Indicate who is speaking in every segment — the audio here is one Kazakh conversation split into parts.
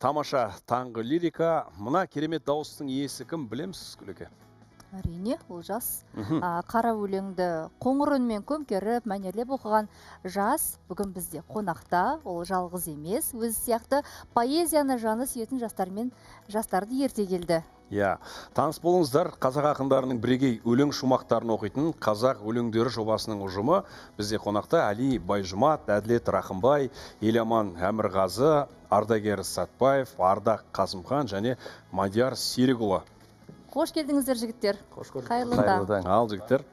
Speaker 1: Тамаша таңғы лирика. Мына керемет дауыстың иесі кім білеміз, Күлеке?
Speaker 2: Әрине, Олжас. Қара өлеңді қоңыр үнмен көмкеріп, мәнерлеп оқыған жас бүгін бізде қонақта. Ол жалғыз емес, өзі сияқты поэзияны жаны сүйетін жастармен жастарды ерте келді.
Speaker 1: Иә, таныс болыңыздар, қазақ ақындарының бірегей өлең шумақтарын оқитын «Қазақ өлеңдері» жобасының ұжымы бізде қонақта. Әли Байжұмат, Әділет Рахымбай, Еламан Әмірғазы, Ардагер Сатпаев, Ардақ Қасымхан және Мадияр Серікұлы.
Speaker 2: Қош келдіңіздер, жігіттер.
Speaker 1: Қош көрдік.
Speaker 2: Қайырлы таң.
Speaker 1: Ал, жігіттер,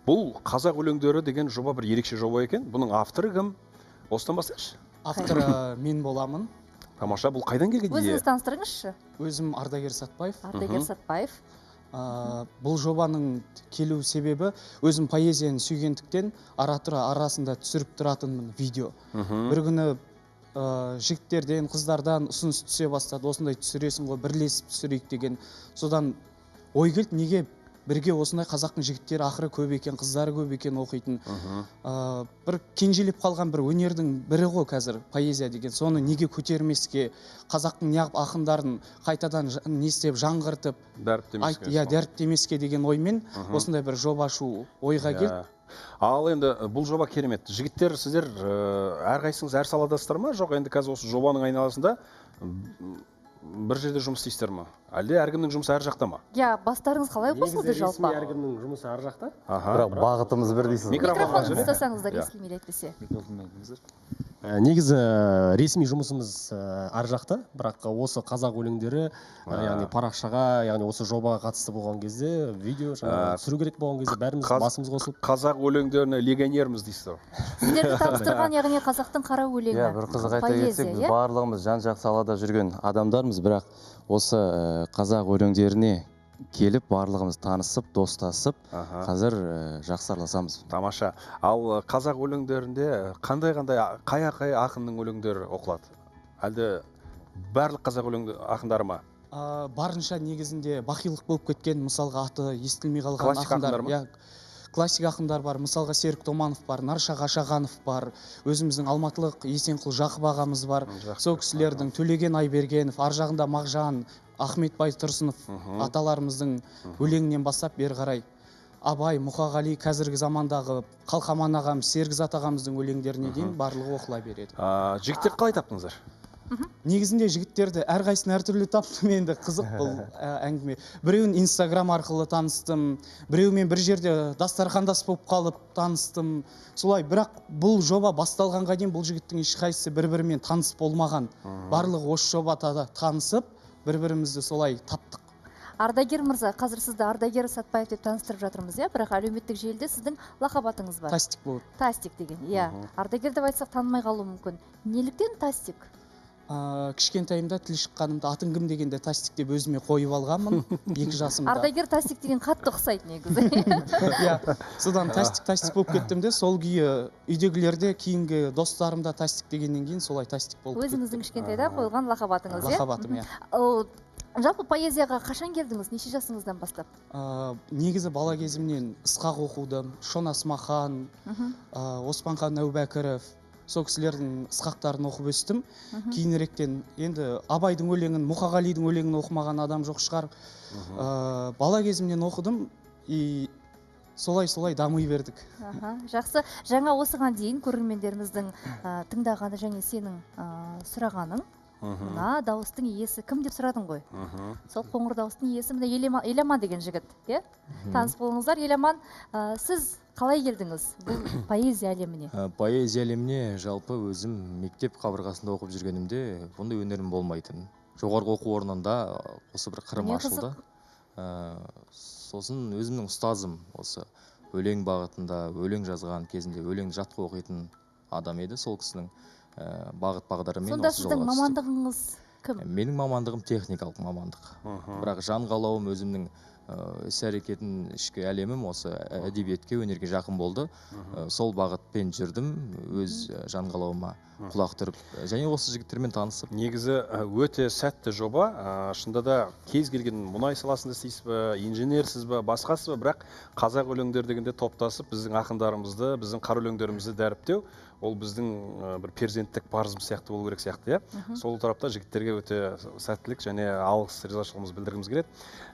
Speaker 1: бұл «Қазақ өлеңдері» деген жоба бір ерекше жоба екен. Бұның авторы кім? Осыдан бастайықшы.
Speaker 3: Авторы мен боламын.
Speaker 1: Тамаша, бұл қайдан келген идея?
Speaker 2: Өзіңіз таныстырыңызшы.
Speaker 3: Өзім Ардагер Сатпаев.
Speaker 2: Ардагер Сатпаев.
Speaker 3: Бұл жобаның келу себебі, өзім поэзияны сүйгендіктен ара тұра арасында түсіріп тұратынмын видео. Бір күні жігіттерден, қыздардан ұсыныс түсе бастады. Осындай түсіресің ғой, бірлесіп түсірейік деген. Содан ой келді, неге бірге осындай қазақтың жігіттері ақыры көп екен, қыздары көп екен оқитын. Бір кенжелеп қалған бір өнердің бірі ғой қазір поэзия деген. Соны неге көтермеске, қазақтың неғып ақындарын қайтадан не істеп жаңғыртып,
Speaker 1: Дәріптемеске.
Speaker 3: Иә, дәріптемеске деген оймен осындай бір жоба ашу ойға келді.
Speaker 1: Ал енді бұл жоба керемет. Жігіттер, сіздер әрқайсыңыз әр саладасыздар ма? Жоқ, енді қазір осы жобаның айналасында бір жерде жұмыс істейсіздер ма? Әлде әркімнің жұмысы әр жақта ма?
Speaker 2: Иә, бастарыңыз қалай қосылды
Speaker 4: Негізі
Speaker 2: жалпы?
Speaker 4: ресми әркімнің жұмысы әр жақта.
Speaker 5: Бірақ бағытымыз бір дейсіз ғой.
Speaker 1: Микрофон
Speaker 2: Микрофон
Speaker 1: сөйле.
Speaker 2: ұстасаңыздар,
Speaker 1: Иә.
Speaker 2: естілмейді әйтпесе.
Speaker 4: Негізі ресми жұмысымыз ар жақта, бірақ осы «Қазақ өлеңдері», яғни парақшаға, яғни осы жобаға қатысты болған кезде, видео жаңағы түсіру керек болған кезде бәріміз басымыз қосылып.
Speaker 1: Қазақ өлеңдеріне легионерміз дейсіз ғой.
Speaker 2: Сіздерді таныстырған, яғни қазақтың қара өлеңі.
Speaker 5: Иә, бір қызық айта
Speaker 2: Поэзия,
Speaker 5: кетсек, біз
Speaker 2: иә?
Speaker 5: барлығымыз жан-жақ салада жүрген адамдармыз, бірақ осы қазақ өлеңдеріне келіп барлығымыз танысып, достасып, қазір жақсы араласамыз.
Speaker 1: Тамаша. Ал қазақ өлеңдерінде қандай қандай қай қай ақынның өлеңдері оқылады? Әлде барлық қазақ өлең ақындары ма?
Speaker 3: Барынша негізінде бақилық болып кеткен, мысалға аты естілмей қалған
Speaker 1: Классик
Speaker 3: ақындар,
Speaker 1: ақындар ма?
Speaker 3: Иә, классик ақындар бар. Мысалға Серік Томанов бар, Нарша Қашағанов бар, өзіміздің алматылық Есенқұл Жақып ағамыз бар.
Speaker 1: Жақсы.
Speaker 3: Сол кісілердің Төлеген Айбергенов, ар жағында Мағжан, Ахмет Байтұрсынов аталарымыздың өлеңінен бастап бері қарай Абай, Мұқағали, қазіргі замандағы Қалқаман ағам, Серікзат ағамыздың өлеңдеріне дейін барлығы оқыла береді.
Speaker 1: Жігіттер қалай таптыңыздар?
Speaker 3: Негізінде жігіттерді әрқайсысын әртүрлі таптым енді, қызық бұл әңгіме. Біреуін Инстаграм арқылы таныстым, біреумен бір жерде дастархандас болып қалып таныстым. Солай, бірақ бұл жоба басталғанға дейін бұл жігіттің ешқайсысы бір-бірімен таныс болмаған. Барлығы осы жобада танысып, бір-бірімізді солай таптық.
Speaker 2: Ардагер мырза, қазір сізді Ардагер Сатпаев деп таныстырып жатырмыз, иә? Бірақ әлеуметтік желіде сіздің лақап атыңыз бар.
Speaker 3: Тастик болады.
Speaker 2: Тастик деген, иә. Ардагер деп айтсақ танымай қалуы мүмкін. Неліктен Тастик?
Speaker 3: Кішкентайымда тіл шыққанымда атың кім дегенде Тастик деп өзіме қойып алғанмын, 2 жасымда.
Speaker 2: Ардагер Тастик деген қатты ұқсайды негізі.
Speaker 3: Иә, содан Тастик, Тастик болып кеттім де, сол күйі үйдегілерде, кейінгі достарым да Тастик дегеннен кейін солай Тастик болып кеттім.
Speaker 2: Өзіңіздің кішкентайда қойылған лақап атыңыз, иә?
Speaker 3: Лақап атым, иә.
Speaker 2: Ол жалпы поэзияға қашан келдіңіз? Неше жасыңыздан бастап?
Speaker 3: Негізі бала кезімнен Ысқақ оқудым, Шона Смахан, Оспанхан Әубәкіров, сол кісілердің ысқақтарын оқып өстім. Кейініректен енді Абайдың өлеңін, Мұқағалидың өлеңін оқымаған адам жоқ шығар. Бала кезімнен оқыдым и солай-солай дами бердік.
Speaker 2: Аха, жақсы. Жаңа осыған дейін көрермендеріміздің тыңдағаны және сенің сұрағаның, мына дауыстың иесі кім деп сұрадың ғой? Сол қоңыр дауыстың иесі мына Еламан деген жігіт, иә? Таныс болыңыздар. Еламан, сіз қалай келдіңіз бұл поэзия әлеміне?
Speaker 6: Поэзия әлеміне жалпы өзім мектеп қабырғасында оқып жүргенімде бұндай өнерім болмайтын. Жоғарғы оқу орнында осы бір қырым
Speaker 2: Не
Speaker 6: ашылды.
Speaker 2: қызық?
Speaker 6: Сосын өзімнің ұстазым осы өлең бағытында өлең жазған кезінде өлең жатқа оқитын адам еді. Сол кісінің бағыт бағдарымен
Speaker 2: Сонда
Speaker 6: осы
Speaker 2: сіздің
Speaker 6: жолға түстік.
Speaker 2: мамандығыңыз кім?
Speaker 6: Менің мамандығым техникалық мамандық. Бірақ жан қалауым, өзімнің іс әрекетін, ішкі әлемім осы әдебиетке, өнерге жақын болды. Сол бағытпен жүрдім, өз жан қалауыма құлақ түріп және осы жігіттермен танысып.
Speaker 1: Негізі өте сәтті жоба. Шынында да кез келген мұнай саласында істейсіз бе, инженерсіз бе, басқасыз ба, бірақ қазақ өлеңдері дегенде топтасып біздің ақындарымызды, біздің қара өлеңдерімізді дәріптеу Ол біздің бір перзенттік парызымыз сияқты болу керек сияқты, иә. Сол тарапта жігіттерге өте сәттілік және алғыс ризашылығымызды білдіргіміз келеді.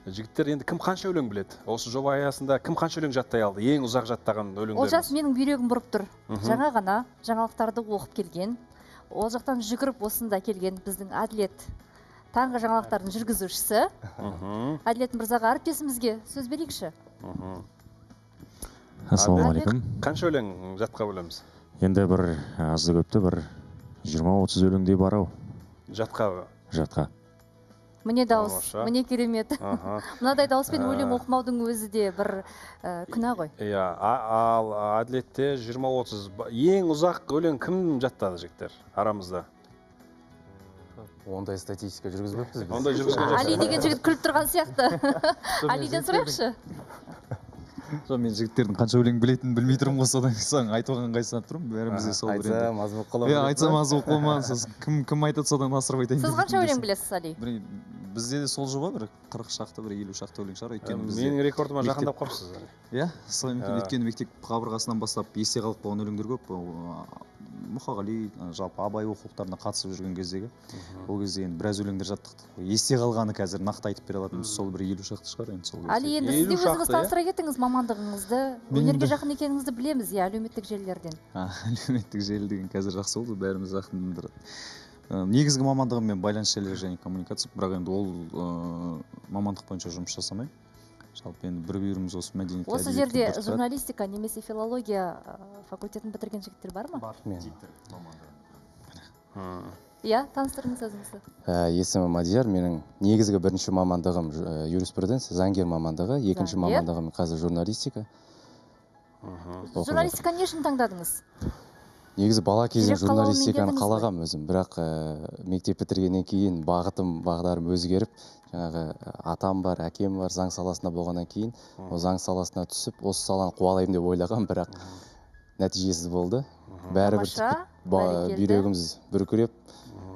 Speaker 1: Жігіттер, енді кім қанша өлең біледі? Осы жоба аясында кім қанша өлең жаттай алды? Ең ұзақ жаттаған өлеңдеріміз.
Speaker 2: Олжас, менің бүйрегім бұрып тұр. Жаңа ғана жаңалықтарды оқып келген, ол жақтан жүгіріп осында келген біздің Әділет, таңғы жаңалықтардың жүргізушісі. Әділет мырзаға, әріптесімізге сөз берейікші.
Speaker 7: Ассалаумағалейкум.
Speaker 1: Қанша өлең жатқа білеміз?
Speaker 7: Енді бір азды көпті бір 20-30 өлеңдей бар ау.
Speaker 1: Жатқа?
Speaker 7: Жатқа.
Speaker 2: Міне дауыс, міне керемет. Мынадай дауыспен өлең оқымаудың өзі де бір күнә ғой.
Speaker 1: Иә, ал Әділетте 20-30. Ең ұзақ өлең кім жаттады, жігіттер, арамызда?
Speaker 5: Ондай статистика жүргізбеппіз біз.
Speaker 1: Ондай жүргізген жоқсыз.
Speaker 2: Али деген жігіт күліп тұрған сияқты. Алиден сұрайықшы.
Speaker 8: Жоқ, мен жігіттердің қанша өлең білетінін білмей тұрмын ғой, содан соң айтып алған қайсысын тұрмын, бәріміз де сол бір енді.
Speaker 5: Айтсам аз болып қала ма?
Speaker 8: Иә, айтсам аз болып қала ма, сосын кім айтады, содан асырып айтайын.
Speaker 2: Сіз қанша өлең білесіз, Али?
Speaker 8: Бізде де сол жоба бір 40 шақты, бір 50 шақты өлең шығар, өйткені бізде
Speaker 1: менің рекордыма жақындап қалыпсыз.
Speaker 8: Иә, солай мүмкін, өйткені мектеп қабырғасынан бастап есте қалып қалған өлеңдер көп. Мұқағали, жалпы Абай оқулықтарына қатысып жүрген кездегі, ол кезде енді біраз өлеңдер жаттық. Есте қалғаны қазір нақты айтып бере алатынымыз сол бір 50 шақты шығар енді сол кезде.
Speaker 2: Али, енді сіз де өзіңіз таныстыра кетіңіз мамандығыңызды, өнерге жақын екеніңізді білеміз, иә, әлеуметтік желілерден.
Speaker 8: Әлеуметтік желі деген қазір жақсы болды, бәріміз жақындырады. Негізгі мамандығым мен байланыс желілері және коммуникация, бірақ енді ол мамандық бойынша жұмыс жасамаймын. Жалпы енді бір бүйіріміз осы мәдениетке.
Speaker 2: Осы жерде журналистика немесе филология факультетін бітірген жігіттер бар ма?
Speaker 4: Бар. Мен.
Speaker 2: Иә, таныстырыңыз өзіңізді.
Speaker 5: Есімім Мадияр, менің негізгі бірінші мамандығым юриспруденция, заңгер мамандығы, екінші мамандығым қазір журналистика.
Speaker 2: Журналистика не үшін таңдадыңыз?
Speaker 5: Негізі бала кезден журналистиканы қалағам өзім, бірақ мектеп бітіргеннен кейін бағытым, бағдарым өзгеріп, жаңағы атам бар, әкем бар, заң саласында болғаннан кейін, ол заң саласына түсіп, осы саланы қуалаймын деп ойлағам, бірақ нәтижесіз болды. Бәрібір бүйрегіміз бүркіреп,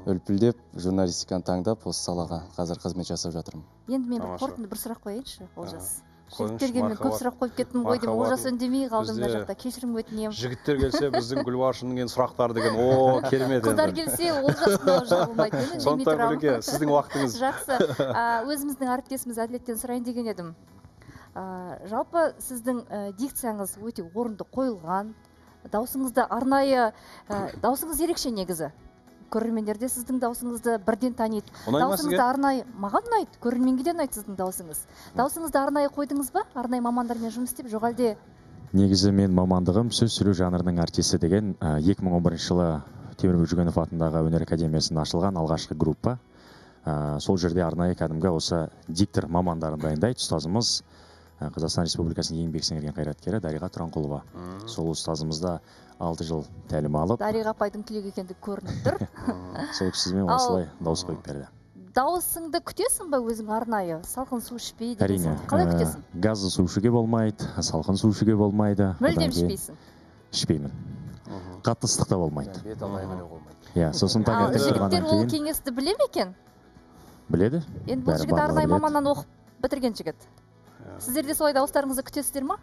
Speaker 5: үлпілдеп, журналистиканы таңдап, осы салаға қазір қызмет жасап жатырмын.
Speaker 2: Енді мен бір қорытынды бір сұрақ қояйыншы, Олжас. Жігіттерге мен көп сұрақ қойып кеттім ғой деп, Олжас үндемей қалды мына жақта, кешірім өтінемін.
Speaker 1: Жігіттер келсе, біздің Гүлбаршынның енді сұрақтары деген, о, керемет енді.
Speaker 2: Қыздар келсе, Олжастың аузы жабылмайды, мен үндемей
Speaker 1: Сондықтан,
Speaker 2: тұрамын.
Speaker 1: Гүлеке, сіздің уақытыңыз.
Speaker 2: Жақсы. Өзіміздің әріптесіміз Әділеттен сұрайын деген едім. Жалпы сіздің дикцияңыз өте орынды қойылған, даусыңызды арнайы, даусыңыз ерекше негізі. Көрермендер де сіздің даусыңызды бірден таниды. Даусыңызды арнайы, маған ұнайды, көрерменге де ұнайды сіздің даусыңыз. Даусыңызды арнайы қойдыңыз ба? Арнайы мамандармен жұмыс істеп, жоқ әлде?
Speaker 7: Негізі мен мамандығым сөз сөйлеу жанрының артисі деген 2011 жылы Темірбек Жүргенов атындағы өнер академиясында ашылған алғашқы группа. Сол жерде арнайы кәдімгі осы диктор мамандарын дайындайды. Ұстазымыз Қазақстан Республикасының еңбек сіңірген қайраткері Дариға Тұранқұлова. Сол ұстазымызда 6 жыл тәлім алып.
Speaker 2: Дариға апайдың түлегі екендігі көрініп тұр.
Speaker 7: Сол кісімен осылай дауыс қойып берді.
Speaker 2: Дауысыңды күтесің ба өзің арнайы? Салқын су ішпей деген
Speaker 7: Әрине.
Speaker 2: сияқты. Қалай күтесің?
Speaker 7: Газды су ішуге болмайды, салқын су ішуге болмайды.
Speaker 2: Мүлдем ішпейсің?
Speaker 7: Ішпеймін. Қатты ыстық та болмайды.
Speaker 5: Бет алды айғайлауға болмайды.
Speaker 7: Иә, сосын таңертең
Speaker 2: жігіттер
Speaker 7: тұрғаннан
Speaker 2: ол
Speaker 7: кейін
Speaker 2: кеңесті біле ме екен?
Speaker 7: Біледі.
Speaker 2: Енді бұл жігіт арнайы маманнан оқып бітірген жігіт. Сіздер де солай дауыстарыңызды күтесіздер ма?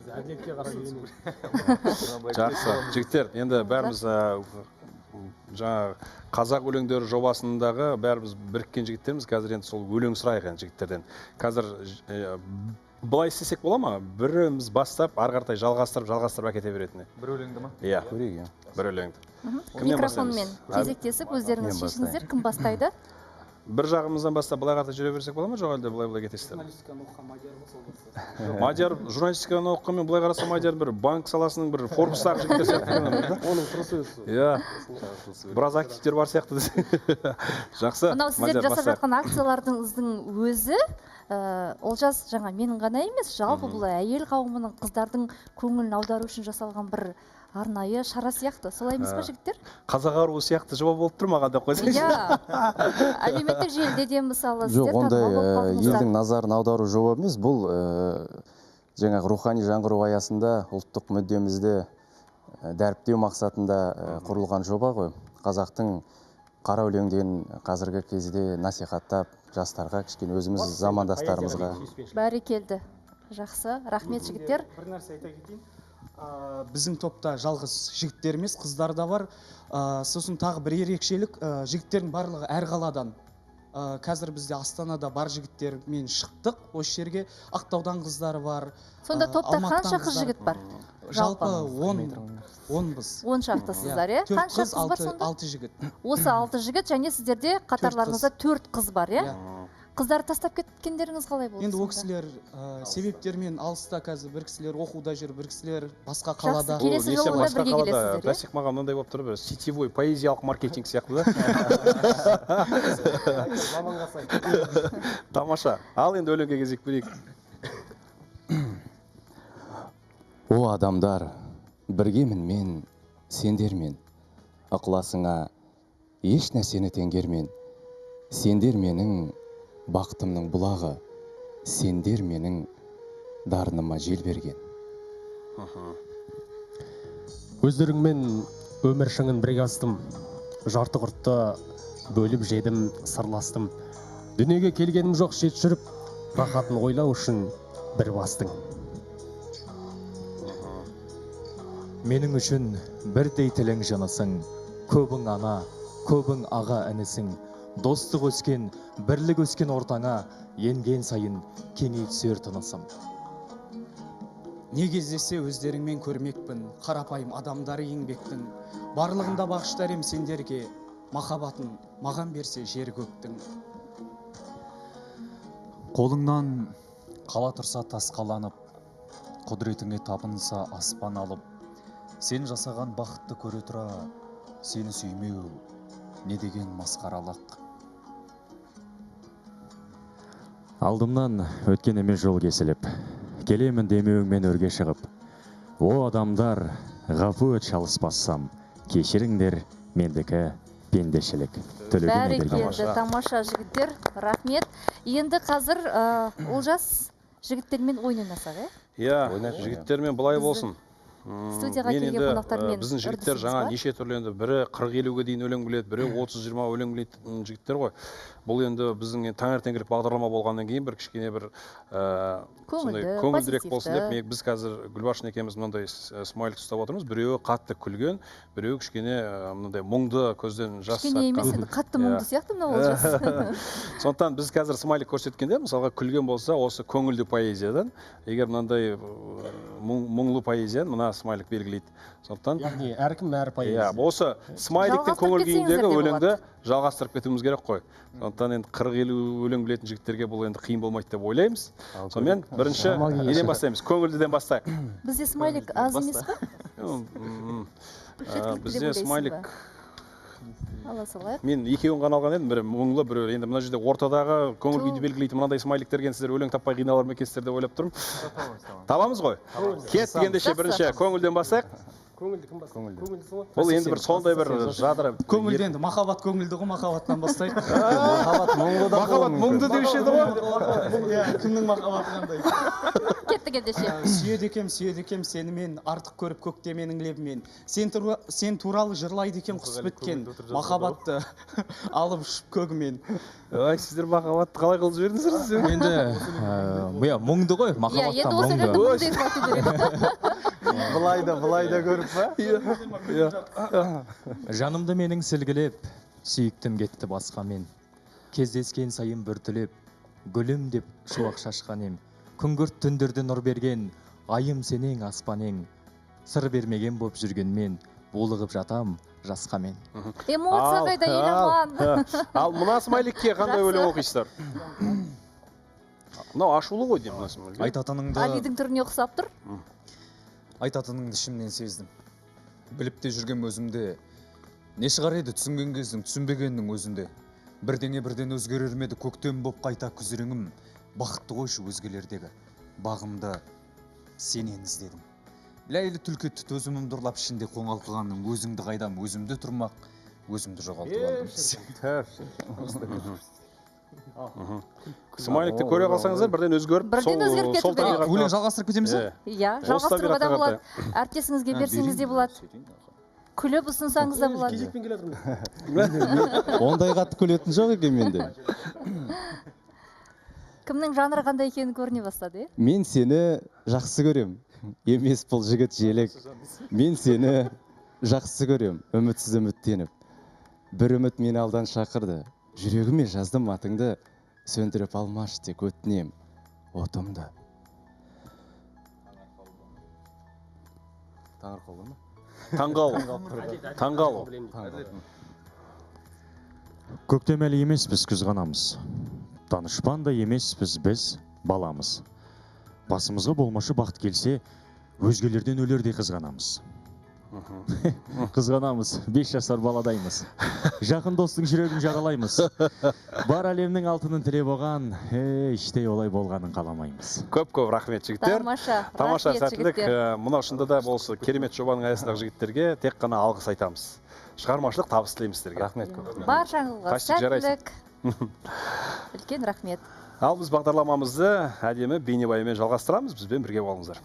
Speaker 4: Әділетке қарай үйрену.
Speaker 1: Жақсы, жігіттер, енді бәріміз жаңағы қазақ өлеңдері жобасындағы бәріміз біріккен жігіттерміз. Қазір енді сол өлең сұрайық енді жігіттерден. Қазір былай істесек бола ма? Біріміз бастап, ары қаратай жалғастырып, жалғастырып әкете беретіне.
Speaker 8: Бір өлеңді ма?
Speaker 1: Иә.
Speaker 5: Көрейік, иә.
Speaker 1: Бір өлеңді. Кімнен
Speaker 2: Микрофонмен
Speaker 1: бастаймыз?
Speaker 2: кезектесіп өздеріңіз шешіңіздер, кім бастайды?
Speaker 1: Бір жағымыздан бастап былай қарата жүре берсек бола ма, жоқ әлде былай-былай кетесіздер ме?
Speaker 3: Журналистиканы оқыған Мадияр ғой, сол бастады.
Speaker 1: Мадияр журналистиканы оқыған, мен былай қарасам Мадияр бір банк саласының бір Форбстағы жігіттер сияқты көрінеді, да?
Speaker 4: Оның тұрысы өзі.
Speaker 1: Иә. Біраз активтер бар сияқты десең. Жақсы.
Speaker 2: Мынау сіздер жасап жатқан акцияларыңыздың өзі, Олжас, жаңа менің ғана емес, жалпы бұл әйел қауымының, қыздардың көңілін аудару үшін жасалған бір арнайы шара сияқты. Солай емес па, жігіттер?
Speaker 1: Қазақ аруы сияқты жоба болып тұр маған деп қойсаңшы.
Speaker 2: Иә. Әлеуметтік желіде де мысалы
Speaker 5: Жоқ,
Speaker 2: сіздер
Speaker 5: ондай
Speaker 2: танымал болып қалдыңыздар.
Speaker 5: елдің назарын аудару жоба емес, бұл жаңағы рухани жаңғыру аясында ұлттық мүддемізді дәріптеу мақсатында құрылған жоба ғой. Қазақтың қара өлеңдерін қазіргі кезде насихаттап, жастарға, кішкене өзіміз замандастарымызға.
Speaker 2: Бәрекелді. Жақсы, рахмет жігіттер.
Speaker 3: Бір нәрсе айта кетейін. Біздің топта жалғыз жігіттер емес, қыздар да бар. Сосын тағы бір ерекшелік, жігіттердің барлығы әр қаладан. Қазір бізде Астанада бар жігіттермен шықтық осы жерге. Ақтаудан қыздар бар.
Speaker 2: Сонда топта қанша қыз жігіт бар?
Speaker 3: Жалпы 10-быз.
Speaker 2: 10 шақтысыздар, иә?
Speaker 3: Қанша қыз бар сонда? 6 жігіт.
Speaker 2: Осы 6 жігіт және сіздерде қатарларыңызда 4 қыз бар, иә? Қыздарды тастап кеткендеріңіз қалай болды?
Speaker 3: Енді ол кісілер себептермен алыста, қазір бір кісілер оқуда жүр, бір кісілер басқа қалада.
Speaker 2: Жақсы, келесі жолы да бірге келесіздер, иә?
Speaker 1: Пластик маған мынандай болып тұр, бір сетевой поэзиялық маркетинг сияқты да. Тамаша. Ал енді өлеңге кезек берейік.
Speaker 5: О адамдар, біргемін мен сендермен, ықыласыңа еш нәрсені теңгермен, сендер менің бақытымның бұлағы, сендер менің дарыныма жел берген.
Speaker 4: Өздеріңмен өмір шыңын бірге астым, жарты құртты бөліп жедім, сырластым. Дүниеге келгенім жоқ шет жүріп, рахатын ойлау үшін бір бастың.
Speaker 6: Менің үшін бірдей тілің жанасың, көбің ана, көбің аға інісің. Достық өскен, бірлік өскен ортаңа, енген сайын кеңей түсер тынысым.
Speaker 3: Не кездессе өздеріңмен көрмекпін, қарапайым адамдары еңбектің. Барлығында бағыштар ем сендерге, махаббатын маған берсе жер көктің.
Speaker 8: Қолыңнан қала тұрса тас қаланып, құдіретіңе табынса аспан алып, сен жасаған бақытты көре тұра, сені сүймеу не деген масқаралық.
Speaker 7: Алдымнан өткен емес жол кесіліп, келемін демеуіңмен өрге шығып. О адамдар, ғафу ет шалыс бассам, кешіріңдер мендікі пендешілік.
Speaker 2: Бәрекелді, тамаша жігіттер, рахмет. Енді қазір Олжас жігіттермен ойын ойнасақ, е?
Speaker 1: Иә, жігіттермен былай болсын.
Speaker 2: Студияға келген қонақтармен
Speaker 1: біздің жігіттер жаңа неше түрлі енді, бірі 40-50-ге дейін өлең біледі, бірі 30-20 өлең білетін жігіттер ғой. Бұл енді біздің таңертеңгілік бағдарлама болғаннан кейін бір кішкене бір көңілдірек болсын деп біз қазір Гүлбаршын екеуміз мынандай смайлик ұстап отырмыз. Біреуі қатты күлген, біреуі кішкене мынандай мұңды көзден жас саққан.
Speaker 2: Кішкене емес, енді қатты мұңды сияқты мынау Олжас.
Speaker 1: Сондықтан біз қазір смайлик көрсеткенде, мысалға күлген болса, осы көңілді поэзиядан, егер мынандай мұңлы поэзияны мына смайлик белгілейді. Сондықтан
Speaker 4: яғни әркім әр поэзия.
Speaker 1: Иә, осы смайликтің көңіл күйіндегі өлеңді жалғастырып кетуіміз керек қой. Сондықтан енді 40-50 өлең білетін жігіттерге бұл енді қиын болмайды деп ойлаймыз. Сонымен бірінші неден бастаймыз? Көңілдіден бастайық.
Speaker 2: Бізде смайлик аз емес пе?
Speaker 1: Бізде смайлик
Speaker 2: ала салайық.
Speaker 1: Мен екеуін ғана алған едім, бірі мұңлы, бірі енді мына жерде ортадағы көңіл күйді белгілейтін мынандай смайликтерге сіздер өлең таппай қиналар ма екенсіздер деп ойлап тұрмын. Табамыз ғой. Кеттік ендеше бірінші көңілден бастайық.
Speaker 4: Көңілді кім бастайды? Көңілдісің ғой.
Speaker 1: Бұл енді бір сондай бір жадыра.
Speaker 3: Көңілді енді махаббат көңілді ғой, махаббаттан бастайық.
Speaker 5: Махаббат мұңлы да.
Speaker 1: Махаббат мұңды деуші еді ғой.
Speaker 3: Иә, кімнің махаббаты қандай?
Speaker 2: Кеттік ендеше.
Speaker 3: Сүйеді екем, сүйеді екем сені мен, артық көріп көкте менің лебімен. Сен туралы жырлайды екем құс біткен, махаббатты алып ұшып көгімен.
Speaker 1: Ай, сіздер махаббатты қалай қылып жібердіңіздер?
Speaker 6: Енді иә, мұңды ғой, махаббаттан мұңды.
Speaker 5: Былай да, былай да көріп па?
Speaker 6: Жанымды менің сілгілеп, сүйіктім кетті басқамен. Кездескен сайын бір түлеп, гүлім деп шуақ шашқан ем. Күңгірт түндерде нұр берген, айым сенең аспан ең. Сыр бермеген боп жүргенмен, булығып жатам жасқамен.
Speaker 2: Эмоция қайда, Еламан?
Speaker 1: Ал мына смайликке қандай өлең оқисыздар? Мынау ашулы ғой деймін мына смайлик.
Speaker 8: Айтатыныңды
Speaker 2: Алидің түріне ұқсап тұр.
Speaker 8: Айтатыныңды ішімнен сездім. Біліп те жүргем өзімде. Не шығар еді түсінген кездің, түсінбегеннің өзінде. Бірдеңе бірден өзгерер ме еді, көктем боп қайта күзіріңім. Бақытты қойшы өзгелердегі. Бағымды сенен іздедім. Ләйлі түлкі төзімім ұрлап ішінде қоңалқығанның өзіңді қайдам, өзімді тұрмақ, өзімді жоғалтып алдым.
Speaker 1: Смайликті көре қалсаңыздар, бірден өзгеріп,
Speaker 2: бірден өзгеріп кету керек.
Speaker 8: Өлең жалғастырып кетеміз бе?
Speaker 2: Иә, жалғастыруға да болады. Әріптесіңізге берсеңіз де болады. Күліп ұсынсаңыз да болады.
Speaker 4: Кезекпен келе жатырмыз.
Speaker 5: Ондай қатты күлетін жоқ екен менде.
Speaker 2: Кімнің жанры қандай екенін көріне бастады, е?
Speaker 5: Мен сені жақсы көрем. Емес бұл жігіт желік. Мен сені жақсы көрем, үмітсіз үміттеніп. Бір үміт мені алдан шақырды. Жүрегіме жаздым атыңды, сөндіріп алмашы тек өтінем отымды. Таңырқау ма?
Speaker 1: Таңғалу. Таңғалу.
Speaker 7: Көктем әлі емеспіз, күз ғанамыз. Данышпан да емеспіз, біз баламыз. Басымызға болмашы бақыт келсе, өзгелерден өлердей қызғанамыз. Қызғанамыз, 5 жасар баладаймыз. Жақын достың жүрегін жаралаймыз. Бар әлемнің алтынын тілеп оған, іштей олай болғанын қаламаймыз.
Speaker 1: Көп-көп рахмет, жігіттер.
Speaker 2: Тамаша.
Speaker 1: Тамаша сәттілік. Мынау шынында да болса керемет жобаның аясындағы жігіттерге тек қана алғыс айтамыз. Шығармашылық табыс тілейміз сіздерге.
Speaker 5: Рахмет көп.
Speaker 2: Баршаңызға сәттілік. Үлкен рахмет.
Speaker 1: Ал біз бағдарламамызды әдемі бейнебаянмен жалғастырамыз. Бізбен бірге болыңыздар.